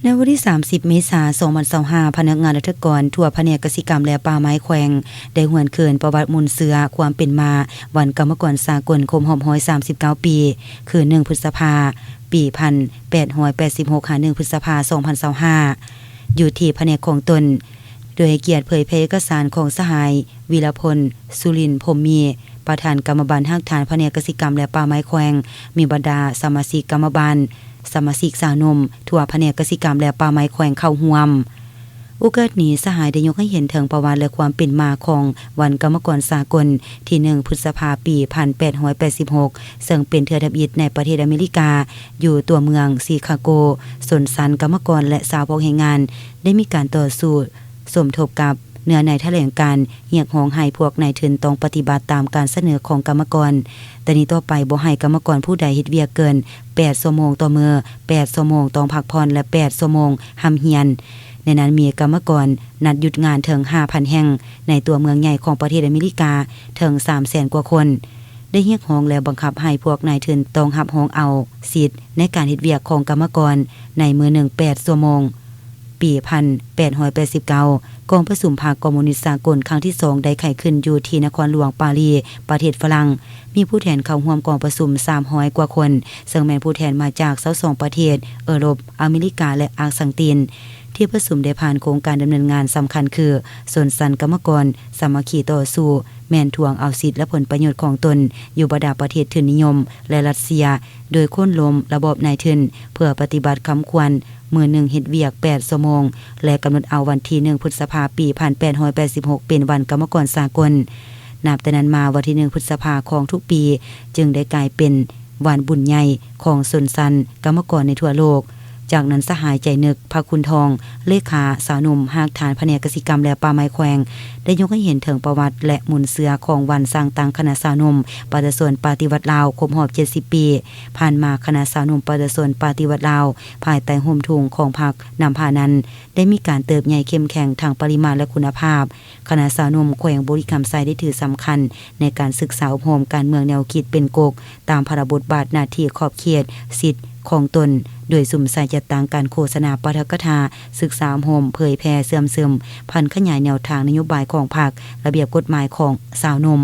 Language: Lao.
ໃນວັນທີສາມສິບ ເມສາ ສອງພັນຊາວຫ້າ ພະນັກງານລັດຖະກອນທົ່ວພະແນກກະສິກຳ ແລະ ປ່າໄມ້ແຂວງ ໄດ້ຫວນຄືນປະຫວັດມູນເຊື້ອຄວາມເປັນມາ ວັນກຳມະກອນສາກົນຄົບຮອບຮ້ອຍສາມສິບເກົ້າປີ ຄື ໜຶ່ງ ພຶດສະພາ ປີພັນແປດຮ້ອຍແປດສິບຫົກ ຫາ ໜຶ່ງ ພຶດສະພາ ສອງພັນຊາວຫ້າ ຢູ່ທີ່ພະແນກຂອງຕົນ, ໂດຍໃຫ້ກຽດເຜີຍແຜ່ເອກະສານຂອງສະຫາຍ ວິລະພົນ ສຸລິນ ພົມມີ ປະທານກຳມະບານຮາກຖານພະແນກກະສິກຳ ແລະ ປ່າໄມ້ແຂວງ, ມີບັນດາສະມາຊິກກຳມະບານ, ສະມາຊິກຊາວໜຸ່ມທົ່ວພະແນກກະສິກຳ ແລະ ປ່າໄມ້ແຂວງເຂົ້າຮ່ວມ. ໂອກາດນີ້ ສະຫາຍໄດ້ຍົກໃຫ້ເຫັນເຖິງປະຫວັດ ແລະ ຄວາມເປັນມາຂອງວັນກຳມະກອນສາກົນ ທີ ໜຶ່ງ ພຶດສະພາ ປີພັນແປດຮ້ອຍແປດສິບຫົກ ເຊິ່ງເປັນເທື່ອທຳອິດໃນປະເທດອາເມລິກາ, ຢູ່ຕົວເມືອງຊີຄາໂກ, ຊົນຊັ້ນກຳມະກອນ ແລະ ຊາວພວກແຮງງານ ໄດ້ມີການຕໍ່ສູ້ ສົມທົບກັບເນື້ອໃນຖະແຫຼງການຮຽກຮ້ອງໃຫ້ພວກນາຍທຶນຕ້ອງປະຕິບັດຕາມການສະເໜີຂອງກຳມະກອນ. ແຕ່ນີ້ຕໍ່ໄປບໍ່ໃຫ້ກຳມະກອນຜູ້ໃດເຮັດວຽກເກີນແປດຊົ່ວໂມງຕໍ່ມື້, ແປດຊົ່ວໂມງຕ້ອງພັກຜ່ອນ ແລະ ແປດຊົ່ວໂມງຮ່ຳຮຽນ. ໃນນັ້ນມີກຳມະກອນນັດຢຸດງານເຖິງຫ້າພັນແຫ່ງ ໃນຕົວເມືອງໃຫຍ່ຂອງປະເທດອາເມລິກາເຖິງສາມແສນກວ່າຄົນ. ໄດ້ຮຽກຮ້ອງ ແລະ ບັງຄັບໃຫ້ພວກນາຍທຶນຕ້ອງຮັບຮອງເອົາສິດໃນການເຮັດວຽກຂອງກຳມະກອນໃນມື້ໜຶ່ງແປດຊົ່ວໂມງ. ປີພັນແປດຮ້ອຍແປດສິບເກົ້າ ກອງປະຊຸມພັກຄອມມູນິດສາກົນຄັ້ງທີສອງ ໄດ້ໄຂຂຶ້ນຢູ່ທີ່ນະຄອນຫຼວງປາຣີ, ປະເທດຝຣັ່ງ. ມີຜູ້ແທນເຂົ້າຮ່ວມກອງປະຊຸມສາມຮ້ອຍກວ່າຄົນ, ເຊິ່ງແມ່ນຜູ້ແທນມາຈາກຊາວສອງປະເທດ, ເອີຣົບ, ອາເມລິກາ ແລະ ອາກສັງຕີນ. ທີ່ປະຊຸມໄດ້ຜ່ານໂຄງການດຳເນີນງານສຳຄັນຄື ຊົນຊັ້ນກຳມະກອນສາມັກຄີຕໍ່ສູ້ ແມ່ນທວງເອົາສິດ ແລະ ຜົນປະໂຫຍດຂອງຕົນຢູ່ບັນດາປະເທດທຶນນິຍົມ ແລະ ຣັດເຊຍ ໂດຍໂຄ່ນລົ້ມລະບອບນາຍທຶນ ເພື່ອປະຕິບັດຄຳຂວັນ ມື້ໜຶ່ງເຮັດວຽກແປດຊົ່ວໂມງ ແລະ ກຳນົດເອົາວັນທີ ໜຶ່ງ ພຶດສະພາ ປີພັນແປດຮ້ອຍແປດສິບຫົກ ເປັນວັນກຳມະກອນສາກົນ. ນັບແຕ່ນັ້ນມາ ວັນທີ ໜຶ່ງ ພຶດສະພາຂອງທຸກປີ ຈຶ່ງໄດ້ກາຍເປັນວັນບຸນໃຫຍ່ຂອງຊົນຊັ້ນກຳມະກອນໃນທົ່ວໂລກ. ຈາກນັ້ນ ສະຫາຍ ໃຈນຶກ ພະຄຸນທອງ ເລຂາຊາວໜຸ່ມຮາກຖານພະແນກກະສິກຳ ແລະ ປ່າໄມ້ແຂວງ ໄດ້ຍົກໃຫ້ເຫັນເຖິງປະຫວັດ ແລະ ມູນເຊື້ອຂອງວັນສ້າງຕັ້ງຄະນະຊາວໜຸ່ມປະຊາຊົນປະຕິວັດລາວຄົບຮອບເຈັດສິບປີ. ຜ່ານມາ ຄະນະຊາວໜຸ່ມປະຊາຊົນປະຕິວັດລາວ ພາຍໃຕ້ຮົ່ມທຸງຂອງພັກນຳພານັ້ນ ໄດ້ມີການເຕີບໃຫຍ່ເຂັ້ມແຂງທັງປະລິມານ ແລະ ຄຸນນະພາບ. ຄະນະຊາວໜຸ່ມແຂວງບໍລິຄຳໄຊໄດ້ຖືສຳຄັນໃນການສຶກສາອົບຮົມການເມືອງແນວຄິດເປັນກົກ ຕາມພາລະບົດບາດໜ້າທີ່ຂອບເຂດສິດຂອງຕົນ, ໂດຍສຸມໃສ່ຈັດຕັ້ງການໂຄສະນາ, ປາຖະກະຖາ, ສຶກສາອົບຮົມ, ເຜີຍແຜ່, ເຊື່ອມຊຶມ, ຜັນຂະຫຍາຍແນວທາງນະໂຍບາຍຂອງພັກ, ລະບຽບກົດໝາຍຂອງຊາວໜຸ່ມ.